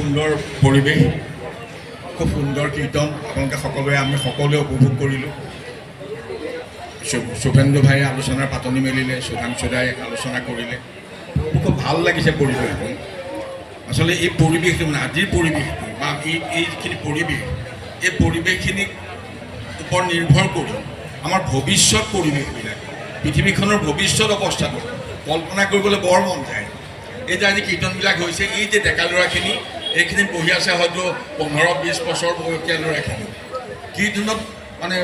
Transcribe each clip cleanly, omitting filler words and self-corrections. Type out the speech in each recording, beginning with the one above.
সুন্দৰ পৰিৱেশ, খুব সুন্দৰ কীৰ্তন। আপোনালোকে সকলোৱে, আমি সকলোৱে উপভোগ কৰিলোঁ। শুভেন্দু ভাইয়ে আলোচনাৰ পাতনি মেলিলে, সুধাংশু দাই আলোচনা কৰিলে। মোৰ খুব ভাল লাগিছে পৰিৱেশটো। আচলতে এই পৰিৱেশটো, মানে আজিৰ পৰিৱেশটো বা এইখিনি পৰিৱেশ, এই পৰিৱেশখিনিক ওপৰত নিৰ্ভৰ কৰি আমাৰ ভৱিষ্যত পৰিৱেশবিলাক, পৃথিৱীখনৰ ভৱিষ্যত অৱস্থাটো কল্পনা কৰিবলৈ বৰ মন যায়। এই যে আজি কীৰ্তনবিলাক হৈছে, এই যে ডেকা ল'ৰাখিনি এইখিনিত বহি আছে, হয়তো 15-20 বছৰ বয়সীয়া ল'ৰাখিনি কীৰ্তনত, মানে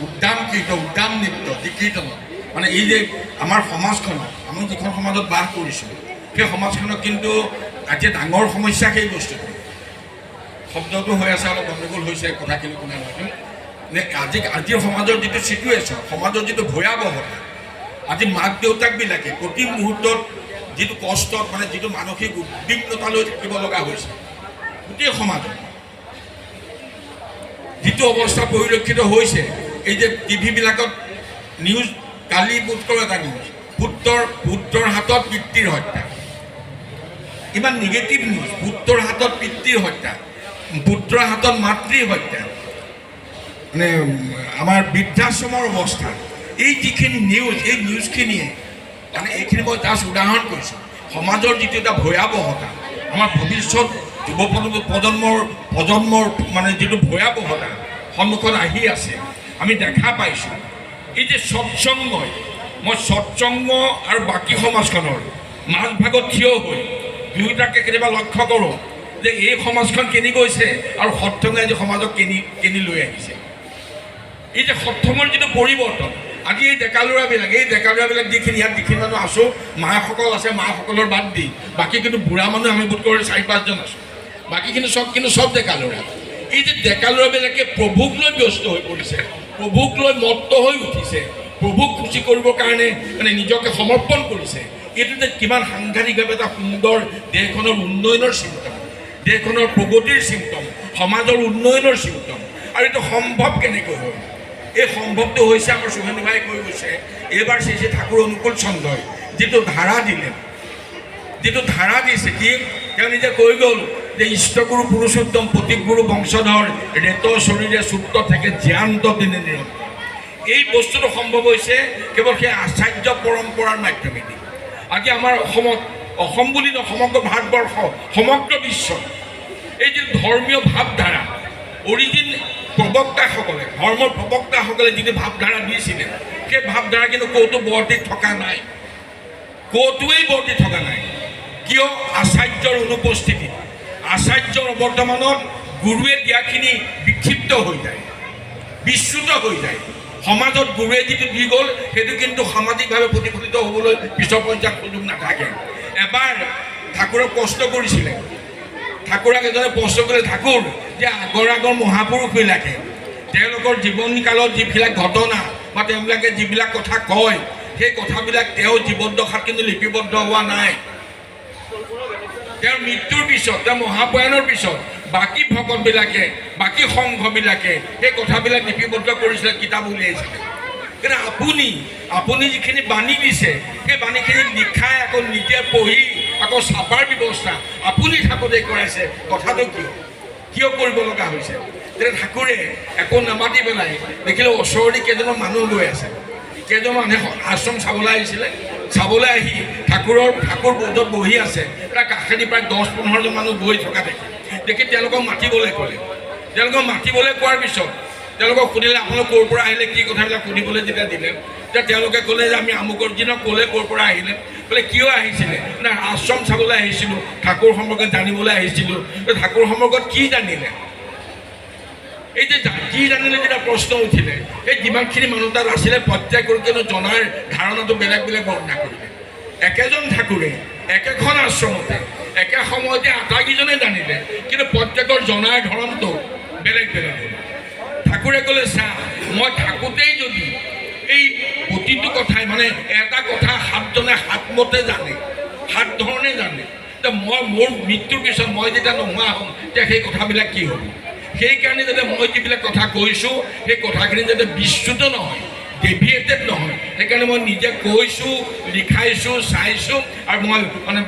উদ্দাম কীৰ্তন, উদ্দাম নৃত্য, যি কীৰ্তনত, মানে এই যে আমাৰ সমাজখনত, আমি যিখন সমাজত বাস কৰিছোঁ, সেই সমাজখনত কিন্তু আজি ডাঙৰ সমস্যা সেই বস্তুটো। শব্দটো হৈ আছে, অলপ গণ্ডগোল হৈছে কথাখিনি শুনা হয়তো। নে আজিৰ সমাজৰ যিটো চিটুৱেশ্যন, সমাজৰ যিটো ভয়াৱহতা, আজি মাক দেউতাকবিলাকে প্ৰতি মুহূৰ্তত যিটো কষ্টত, মানে যিটো মানসিক উদ্বিগ্নতা লৈ থাকিব লগা হৈছে, গোটেই সমাজত যিটো অৱস্থা পৰিলক্ষিত হৈছে, এই যে টিভিবিলাকত নিউজ, কালি বোধ এটা নিউজ, পুত্ৰৰ হাতত পিতৃৰ হত্যা, ইমান নিগেটিভ নিউজ। পুত্ৰৰ হাতত পিতৃৰ হত্যা, পুত্ৰৰ হাতত মাতৃৰ হত্যা, মানে আমাৰ বৃদ্ধাশ্ৰমৰ অৱস্থা। এই যিখিনি নিউজ, এই নিউজখিনিয়ে, মানে এইখিনি মই জাষ্ট উদাহৰণ কৈছোঁ, সমাজৰ যিটো এটা ভয়াৱহতা, আমাৰ ভৱিষ্যত যুৱ প্ৰজন্মৰ মানে যিটো ভয়াৱহতা সন্মুখত আহি আছে, আমি দেখা পাইছোঁ। এই যে সৎসংগই, মই সৎসংগ আৰু বাকী সমাজখনৰ মাজভাগত থিয় হৈ দুয়োটাকে কেতিয়াবা লক্ষ্য কৰোঁ যে এই সমাজখন কেনি গৈছে আৰু সৎসংগে আজি সমাজক কেনি কেনি লৈ আহিছে। এই যে সৎসংগৰ যিটো পৰিৱৰ্তন, আজি এই ডেকা ল'ৰাবিলাক যিখিনি ইয়াত যিখিনি মানুহ আছোঁ, মাসকল আছে, মাসকলৰ বাদ দি বাকী কিন্তু বুঢ়া মানুহ আমি বোধ কৰোঁ চাৰি পাঁচজন আছোঁ, বাকীখিনি চব কিন্তু চব ডেকা ল'ৰা। এই যে ডেকা ল'ৰাবিলাকে প্ৰভুক লৈ ব্যস্ত হৈ পৰিছে, প্ৰভুক লৈ মত্ত হৈ উঠিছে, প্ৰভুক খুচি কৰিবৰ কাৰণে মানে নিজকে সমৰ্পণ কৰিছে, এইটো যে কিমান সাংঘাতিকভাৱে এটা সুন্দৰ দেশখনৰ উন্নয়নৰ চিম্পটম, দেশখনৰ প্ৰগতিৰ চিম্পটম, সমাজৰ উন্নয়নৰ চিম্পটম। আৰু এইটো সম্ভৱ কেনেকৈ হ'ল? এই সম্ভৱটো হৈছে, আমাৰ শুভেন্দু ভাই কৈ গৈছে, এইবাৰ শ্ৰী শ্ৰী ঠাকুৰ অনুকূল চন্দ্ৰই যিটো ধাৰা দিলে, যিটো ধাৰা দিছে কি, তেওঁ নিজে কৈ গ'ল যে ইষ্টগুৰু পুৰুষোত্তম প্ৰতীক গুৰু বংশধৰ ৰেত শৰীৰে সুপ্ত থাকে জ্ঞান্ত দিনে নিৰন্তৰ। এই বস্তুটো সম্ভৱ হৈছে কেৱল সেই আচাৰ্য পৰম্পৰাৰ মাধ্যমেদি। আজি আমাৰ অসমত, অসম বুলি নহয়, সমগ্ৰ ভাৰতবৰ্ষ, সমগ্ৰ বিশ্বত এই যিটো ধৰ্মীয় ভাৱধাৰা, অৰিজিন প্ৰবক্তাসকলে, ধৰ্মৰ প্ৰবক্তাসকলে যিটো ভাৱধাৰা দিছিলে, সেই ভাৱধাৰা কিন্তু ক'তো বৰ্তি থকা নাই, ক'তোৱেই বৰ্তি থকা নাই। কিয়? আচাৰ্যৰ অনুপস্থিতিত, আচাৰ্যৰ অবৰ্তমানত গুৰুৱে দিয়াখিনি বিক্ষিপ্ত হৈ যায়, বিচ্যুত হৈ যায়। সমাজত গুৰুৱে যিটো দি গ'ল, সেইটো কিন্তু সামাজিকভাৱে প্ৰতিফলিত হ'বলৈ পিছৰ পৰ্যায়ত সুযোগ নাথাকে। এবাৰ ঠাকুৰক প্ৰশ্ন কৰিছিলে, ঠাকুৰক এজনে প্ৰশ্ন কৰিলে, ঠাকুৰ, যে আগৰ আগৰ মহাপুৰুষবিলাকে তেওঁলোকৰ জীৱনকালত যিবিলাক ঘটনা বা তেওঁলোকে যিবিলাক কথা কয়, সেই কথাবিলাক তেওঁ জীৱদ্দশাত কিন্তু লিপিবদ্ধ হোৱা নাই। তেওঁৰ মৃত্যুৰ পিছত, তেওঁৰ মহাপ্ৰয়াণৰ পিছত বাকী ভকতবিলাকে, বাকী সংঘবিলাকে সেই কথাবিলাক লিপিবদ্ধ কৰিছিলে, কিতাপ উলিয়াইছিলে। কিন্তু আপুনি যিখিনি বাণী দিছে, সেই বাণীখিনি লিখাই আকৌ নিজে পঢ়ি আকৌ ছাপাৰ ব্যৱস্থা আপুনি থাকোঁতে কৰাইছে, কথাটো কিয় কিয় কৰিব লগা হৈছে? তেতিয়া ঠাকুৰে একো নামাতি পেলাই দেখিলে ওচৰতে কেইজনমান মানুহ গৈ আছে। কেইজন মানুহে আশ্ৰম চাবলৈ আহিছিলে। চাবলৈ আহি ঠাকুৰ য'ত বহি আছে, তাৰ কাষেদি প্ৰায় 10-15জন মানুহ গৈ থকা দেখি দেখি তেওঁলোকক মাতিবলৈ ক'লে। তেওঁলোকক মাতিবলৈ কোৱাৰ পিছত তেওঁলোকক সুধিলে, আপোনালোক ক'ৰ পৰা আহিলে, কি কথাবিলাক সুধিবলৈ যেতিয়া দিলে, তেতিয়া তেওঁলোকে ক'লে যে আমি আমুকৰ দিনা ক'লে ক'ৰ পৰা আহিলে, বোলে কিয় আহিছিলে? না, আশ্ৰম চাবলৈ আহিছিলোঁ, ঠাকুৰ সম্পৰ্কে জানিবলৈ আহিছিলোঁ। ঠাকুৰ সম্পৰ্কত কি জানিলে? এই যে কি জানিলে যেতিয়া প্ৰশ্ন উঠিলে, এই যিমানখিনি মানুহ তাত আছিলে, প্ৰত্যেকৰ কিন্তু জনাৰ ধাৰণাটো বেলেগ বেলেগ বৰ্ণনা কৰিলে। একেজন ঠাকুৰে একেখন আশ্ৰমতে একে সময়তে আটাইকেইজনে জানিলে, কিন্তু প্ৰত্যেকৰ জনাৰ ধৰণটো বেলেগ বেলেগ হ'ল। ঠাকুৰে ক'লে, চা, মই থাকোঁতেই যদি এই প্ৰতিটো কথাই, মানে এটা কথা সাতজনে সাতমতে জানে, সাত ধৰণে জানে, এতিয়া মই মোৰ মৃত্যুৰ পিছত মই যেতিয়া নোহোৱা হ'ম, তেতিয়া সেই কথাবিলাক কি হ'ব? সেইকাৰণে যাতে মই যিবিলাক কথা কৈছোঁ, সেই কথাখিনি যাতে বিচ্যুত নহয়, ডেভিয়েটেড নহয়, সেইকাৰণে মই নিজে কৈছোঁ, লিখাইছোঁ, চাইছোঁ আৰু মই মানে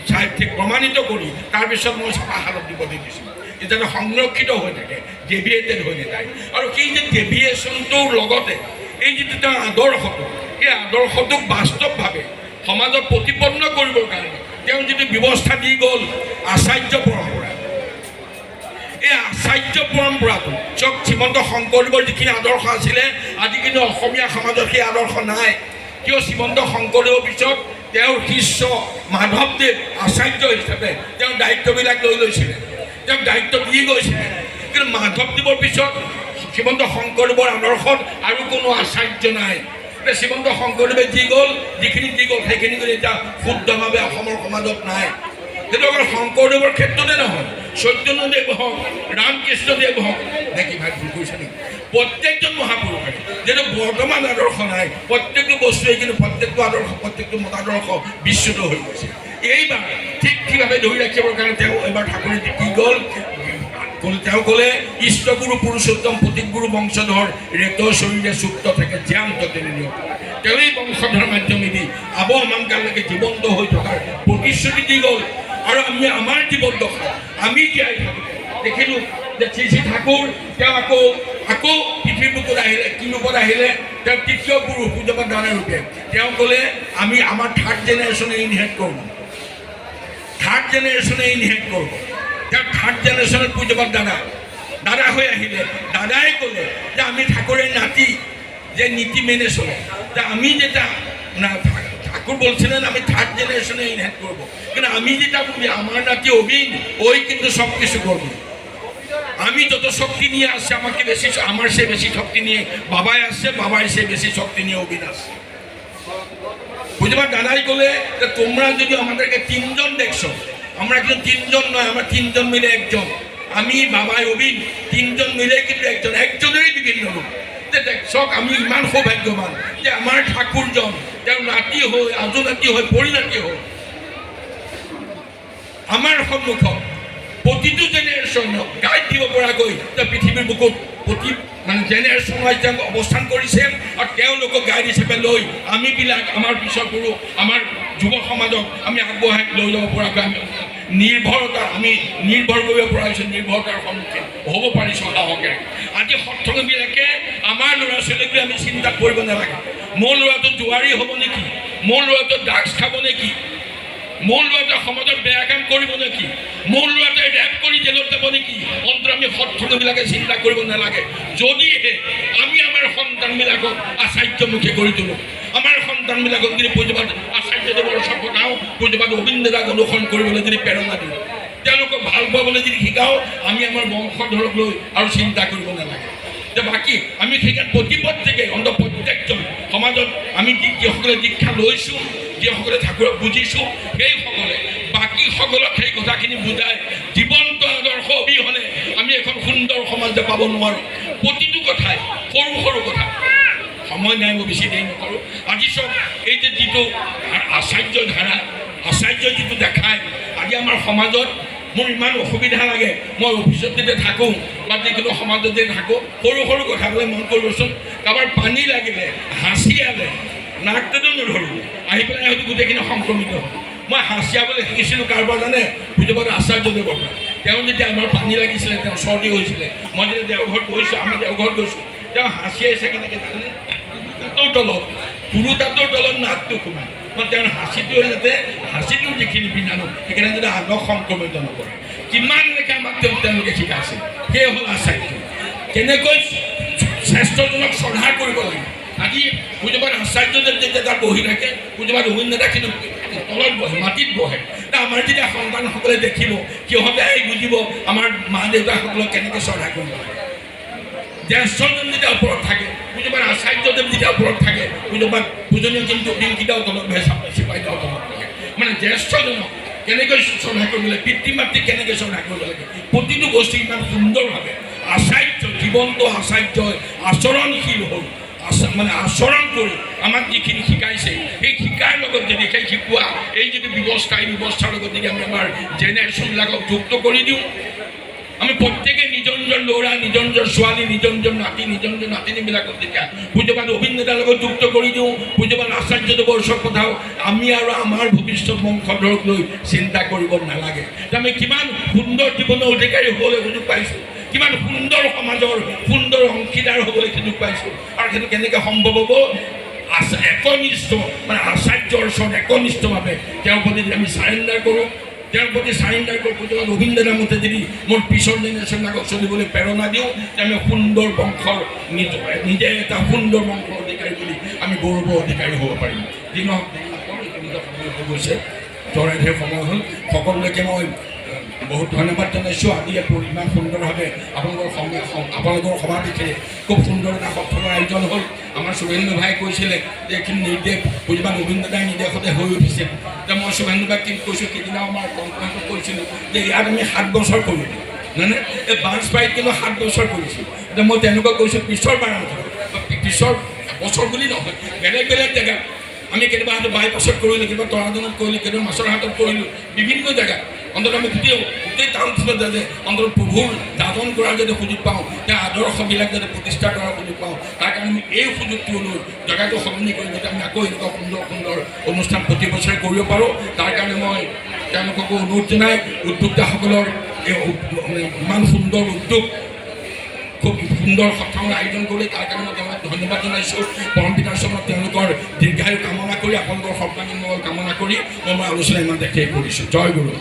চাই ঠিক প্ৰমাণিত কৰি তাৰপিছত মই ছপাশালত দিব দি দিছোঁ, যাতে সংৰক্ষিত হৈ থাকে, ডেভিয়েটেড হৈ নাযায়। আৰু সেই যে ডেভিয়েশ্যনটোৰ লগতে এই যিটো তেওঁৰ আদৰ্শটো, সেই আদৰ্শটোক বাস্তৱভাৱে সমাজত প্ৰতিপন্ন কৰিবৰ কাৰণে তেওঁ যিটো ব্যৱস্থা দি গ'ল আচাৰ্য পৰম্পৰা, এই আচাৰ্য পৰম্পৰাটো চব শ্ৰীমন্ত শংকৰদেৱৰ যিখিনি আদৰ্শ আছিলে, আজি কিন্তু অসমীয়া সমাজত সেই আদৰ্শ নাই। কিয়? শ্ৰীমন্ত শংকৰদেৱৰ পিছত তেওঁৰ শিষ্য মাধৱদেৱ আচাৰ্য হিচাপে তেওঁৰ দায়িত্ববিলাক লৈ লৈছিলে, তেওঁক দায়িত্ব দি গৈছিলে। কিন্তু মাধৱদেৱৰ পিছত শ্ৰীমন্ত শংকৰদেৱৰ আদৰ্শত আৰু কোনো আচাৰ্য নাই। এতিয়া শ্ৰীমন্ত শংকৰদেৱে দি গ'ল, যিখিনি দি গ'ল সেইখিনি কিন্তু এতিয়া শুদ্ধভাৱে অসমৰ সমাজত নাই। সেইটো অকল শংকৰদেৱৰ ক্ষেত্ৰতে নহয়, চৈতন্যদেৱ হওক, ৰামকৃষ্ণদেৱ হওক, নেকি ভাই ভুল কৰিছে নেকি? প্ৰত্যেকজন মহাপুৰুষে যিহেতু বৰ্তমান আদৰ্শ নাই, প্ৰত্যেকটো বস্তুৱে কিন্তু প্ৰত্যেকটো আদৰ্শ, প্ৰত্যেকটো মতাদৰ্শ বিচ্যুত হৈ গৈছে। এইবাৰ ঠিক কিভাৱে ধৰি ৰাখিবৰ কাৰণে তেওঁ এইবাৰ ঠাকুৰে কি গ'ল, তেওঁ ক'লে ইষ্টগুৰু পুৰুষোত্তম প্ৰতীক গুৰু বংশধৰ ৰেত শৰীৰে সুপ্ত থাকে জ্যান্ত তিনি নিয়ম। তেওঁ এই বংশধৰ মাধ্যমেদি আৱহমান কাললৈকে জীৱন্ত হৈ থকাৰ প্ৰতিশ্ৰুতি দি গ'ল। আৰু আমি আমাৰ জীৱন দশা আমি জীয়াই থাকোঁতে দেখিলোঁ যে শ্ৰী শ্ৰী ঠাকুৰ তেওঁ আকৌ আকৌ পৃথিৱীৰ বুকুত আহিলে। কি ৰূপত আহিলে? তেওঁ তৃতীয় পুৰুষ পূজ্যপাদ দাদা ৰূপে। তেওঁ ক'লে আমি আমাৰ থাৰ্ড জেনেৰেশ্যনে ইনহেৰিট কৰোঁ, থাৰ্ড জেনেৰেশ্যনে ইনহেৰিট কৰিব। তেওঁ থাৰ্ড জেনেৰেশ্যনত পূজ্যপাদ দাদা দাদা হৈ আহিলে। দাদাই ক'লে যে আমি ঠাকুৰেৰ নাতি, যে নীতি মেনে চলে। যে আমি যেটা না ঠাকুর বলছিলেন আমি থার্ড জেনারেশনে ইনহেরিট করবো, কিন্তু আমি যেটা বলি আমার নাতি অবিন ওই কিন্তু সব কিছু করবে। আমি যত শক্তি নিয়ে আসছে আমাকে বেশি, আমার সে বেশি শক্তি নিয়ে বাবাই আসছে, বাবাই সে বেশি শক্তি নিয়ে অবিন আসছে। বুঝতে দাদাই বলে যে তোমরা যদি আমাদেরকে তিনজন দেখছো, আমরা কিন্তু তিনজন নয়, আমরা তিনজন মিলে একজন। আমি বাবাই অবিন তিনজন মিলে কিন্তু একজন, একজনেরই বিভিন্ন রূপ। যে চাওক আমি ইমান সৌভাগ্যৱান যে আমাৰ ঠাকুৰজন তেওঁ নাতি হৈ, আজো নাতি হৈ, পৰিনাতি হৈ আমাৰ সন্মুখত প্ৰতিটো জেনেৰেশ্যনক গাইড দিব পৰাকৈ তেওঁ পৃথিৱীৰ বুকুত প্ৰতি মানে জেনেৰেশ্যন ৱাইজ তেওঁ অৱস্থান কৰিছে। আৰু তেওঁলোকক গাইড হিচাপে লৈ আমিবিলাক আমাৰ পিছৰ পুৰুষ, আমাৰ যুৱ সমাজক আমি আগবঢ়াই লৈ যাব পৰাকৈ আমি নিৰ্ভৰতা, আমি নিৰ্ভৰ কৰিব পৰা হৈছোঁ, নিৰ্ভৰতাৰ সন্মুখীন হ'ব পাৰিছোঁ সাহসেৰে। আজি সৎসংগীবিলাকে আমাৰ ল'ৰা ছোৱালীক লৈ আমি চিন্তাত পৰিব নালাগে। মোৰ ল'ৰাটো জুৱাৰী হ'ব নেকি, মোৰ ল'ৰাটো ড্ৰাগছ খাব নেকি, মোৰ ল'ৰাটোৱে সমাজত বেয়া কাম কৰিব নেকি, মোৰ ল'ৰাটোৱে ৰেপ কৰি জেলত যাব নেকি, অন্তত আমি সৎসংগীবিলাকে চিন্তা কৰিব নালাগে। যদিহে আমি আমাৰ সন্তানবিলাকক আচাৰ্যমুখী কৰি তোলোঁ, আমাৰ সন্তানবিলাকক যদি পূজ্যপাদ আচাৰ্যদেৱৰ ওচৰত পঠাওঁ, পূজ্যপাদ অবিন দাদাক অনুসৰণ কৰিবলৈ যদি প্ৰেৰণা দিওঁ, তেওঁলোকক ভাল পাবলৈ যদি শিকাওঁ, আমি আমাৰ বংশধৰক লৈ আৰু চিন্তা কৰিব নালাগে। যে বাকী আমি সেইকাৰণে প্ৰতি প্ৰত্যেকে অন্ত প্ৰত্যেকজন সমাজত আমি যিসকলে দীক্ষা লৈছোঁ, যিসকলে ঠাকুৰক বুজিছোঁ, সেইসকলে বাকীসকলক সেই কথাখিনি বুজাই জীৱন্ত আদৰ্শ অবিহনে আমি এখন সুন্দৰ সমাজ পাব নোৱাৰোঁ। প্ৰতিটো কথাই সৰু সৰু কথা, সময় নাই, মই বেছি দেৰি নকৰোঁ। আজি চব এই যে যিটো আচাৰ্য ধাৰা, আচাৰ্য যিটো দেখায় আজি আমাৰ সমাজত, মোৰ ইমান অসুবিধা লাগে। মই অফিচত যেতিয়া থাকোঁ বা যিকোনো সমাজত যেতিয়া থাকোঁ, সৰু সৰু কথাবিলাক মন কৰিবচোন। কাৰোবাৰ পানী লাগিলে, হাঁচিয়ালে, নাকটোতো নধৰিব, আহি পেলাই হয়তো গোটেইখিনি সংক্ৰমিত হয়। মই হাঁচিয়াবলৈ শিকিছিলোঁ কাৰ পৰা জানে? পূজ্যপাদ আচাৰ্যদেৱৰ পৰা। তেওঁ যেতিয়া আমাৰ পানী লাগিছিলে, তেওঁ চৰ্দি হৈছিলে, মই যেতিয়া দেওঘৰত গৈছোঁ, আমি দেওঘৰত গৈছোঁ, তেওঁ হাঁচিয়াইছে কেনেকৈ জানেনে? তাঁতৰ তলত, তিৰোতাটোৰ তলত নাকটো সোমায়। মই তেওঁৰ হাঁচিটোৱে যাতে হাঁচিটোৰ যিখিনি বীজাণু সেইকাৰণে যাতে আনক সংক্ৰমিত নকৰে, কিমানলৈকে আমাক তেওঁলোকে শিকাইছে। সেয়ে হ'ল আচাৰ্য। কেনেকৈ শ্ৰেষ্ঠজনক শ্ৰদ্ধা কৰিব লাগে। আজি পূজ্যপাদ আচাৰ্যদেৱ যেতিয়া তাত বহি থাকে, পূজ্যপাদ অবিন দাদা কিন্তু তলত বহে, মাটিত বহে। আমাৰ যেতিয়া সন্তানসকলে দেখিব, সিহঁতে আহি বুজিব আমাৰ মা দেউতাসকলক কেনেকৈ শ্ৰদ্ধা কৰিব লাগে। জ্যেষ্ঠজন যেতিয়া ওপৰত থাকে, পূজ্যপাদ আচাৰ্যদেৱ যেতিয়া ওপৰত থাকে, পূজ্যপাদ পূজনীয় কিন্তু পিংকিদাও তলত বহে, চিপাহীদাও তলত বহে। মানে জ্যেষ্ঠজনক কেনেকৈ শ্ৰদ্ধা কৰিব লাগে, পিতৃ মাতৃক কেনেকৈ শ্ৰদ্ধা কৰিব লাগে, প্ৰতিটো বস্তু ইমান সুন্দৰভাৱে আচাৰ্য, জীৱন্ত আচাৰ্যই আচৰণশীল হ'ল, মানে আচৰণ কৰি আমাক যিখিনি শিকাইছে, সেই শিকাৰ লগত যদি সেই শিকোৱা এই যিটো ব্যৱস্থা, এই ব্যৱস্থাৰ লগত যদি আমি আমাৰ জেনেৰেশ্যনবিলাকক যুক্ত কৰি দিওঁ, আমি প্ৰত্যেকে নিজৰ নিজৰ ল'ৰা, নিজৰ নিজৰ ছোৱালী, নিজৰ নিজৰ নাতি, নিজৰ নিজৰ নাতিনীবিলাকক যেতিয়া পূজ্যপাদ অভিনেতাৰ লগত যুক্ত কৰি দিওঁ, পূজ্যপাদ আচাৰ্যদেৱৰ ওচৰত পঠাওঁ, আমি আৰু আমাৰ ভৱিষ্যত বংশধৰক লৈ চিন্তা কৰিব নালাগে। আমি কিমান সুন্দৰ জীৱনৰ অধিকাৰী হ'বলৈ সুযোগ পাইছোঁ, কিমান সুন্দৰ সমাজৰ সুন্দৰ অংশীদাৰ হ'বলৈ সুযোগ পাইছোঁ। আৰু সেইটো কেনেকৈ সম্ভৱ হ'ব? একনিষ্ঠ, মানে আচাৰ্যৰ ওচৰত একনিষ্ঠভাৱে তেওঁৰ প্ৰতি যদি আমি চাৰেণ্ডাৰ কৰোঁ, তেওঁৰ প্ৰতি চাৰেণ্ডাৰ কৰোঁ, পূজ্যপাদ অভিনন্দনৰ মতে যদি মোৰ পিছৰ জেনেৰেশ্যনবিলাকক চলিবলৈ প্ৰেৰণা দিওঁ, তে আমি সুন্দৰ বংশৰ নিজে এটা সুন্দৰ বংশৰ অধিকাৰী বুলি আমি গৌৰৱৰ অধিকাৰী হ'ব পাৰিম। যি নহওক, ইতিমধ্যে সময় হৈ গৈছে, চৰাইদেউৰ সময় হ'ল। সকলোলৈকে মই বহুত ধন্যবাদ জনাইছোঁ। আজি ইমান সুন্দৰভাৱে আপোনালোকৰ সমাৱেশেৰে খুব সুন্দৰ এটা সত্ৰৰ আয়োজন হ'ল। আমাৰ শুভেন্দু ভাই কৈছিলে যে এইখিনি নিৰ্দেশ পূজ্যপাদ গোবিন্দ দাই নিৰ্দেশতে হৈ উঠিছে। এতিয়া মই শুভেন্দু ভাইক কি কৈছোঁ, সেইদিনাও আমাৰ কংগ্ৰেছত কৈছিলোঁ যে ইয়াত আমি 7 বছৰ কৰিলোঁ, নহয়নে? এই বাঁশবাৰীত কিন্তু 7 বছৰ কৰিছোঁ। এতিয়া মই তেনেকুৱা কৈছোঁ, পিছৰ বাৰ পিছৰ বছৰ বুলি নহয়, বেলেগ বেলেগ জেগাত আমি কেতিয়াবা হয়তো বাইপাছত কৰিলোঁ, কেতিয়াবা তৰাজনত কৰিলোঁ, কেতিয়াবা মাছৰ হাটত কৰিলোঁ, বিভিন্ন জেগাত। অন্ততঃ আমি গোটেই গোটেই টাউনখনত যাতে অন্ততঃ প্ৰভুৰ যাজন কৰাৰ যদি সুযোগ পাওঁ, তেওঁৰ আদৰ্শবিলাক যাতে প্ৰতিষ্ঠা কৰাৰ সুযোগ পাওঁ, তাৰ কাৰণে আমি এই সুযোগটো লৈ জেগাটো সলনি কৰি যাতে আমি আকৌ এনেকুৱা সুন্দৰ সুন্দৰ অনুষ্ঠান প্ৰতি বছৰে কৰিব পাৰোঁ, তাৰ কাৰণে মই তেওঁলোককো অনুৰোধ জনাই উদ্যোক্তাসকলৰ এই ইমান সুন্দৰ উদ্যোগ, খুব সুন্দৰ সত্ৰাঙৰ আয়োজন কৰি তাৰ কাৰণে মই তেওঁলোকক ধন্যবাদ জনাইছোঁ। পৰম পিতাৰ চৰণত তেওঁলোকৰ দীৰ্ঘায়ু কামনা কৰি, আপোনালোকৰ সৰ্বাংগীন মংগল কামনা কৰি মই মোৰ আলোচনা ইমানতে শেষ কৰিছোঁ। জয় গুৰু।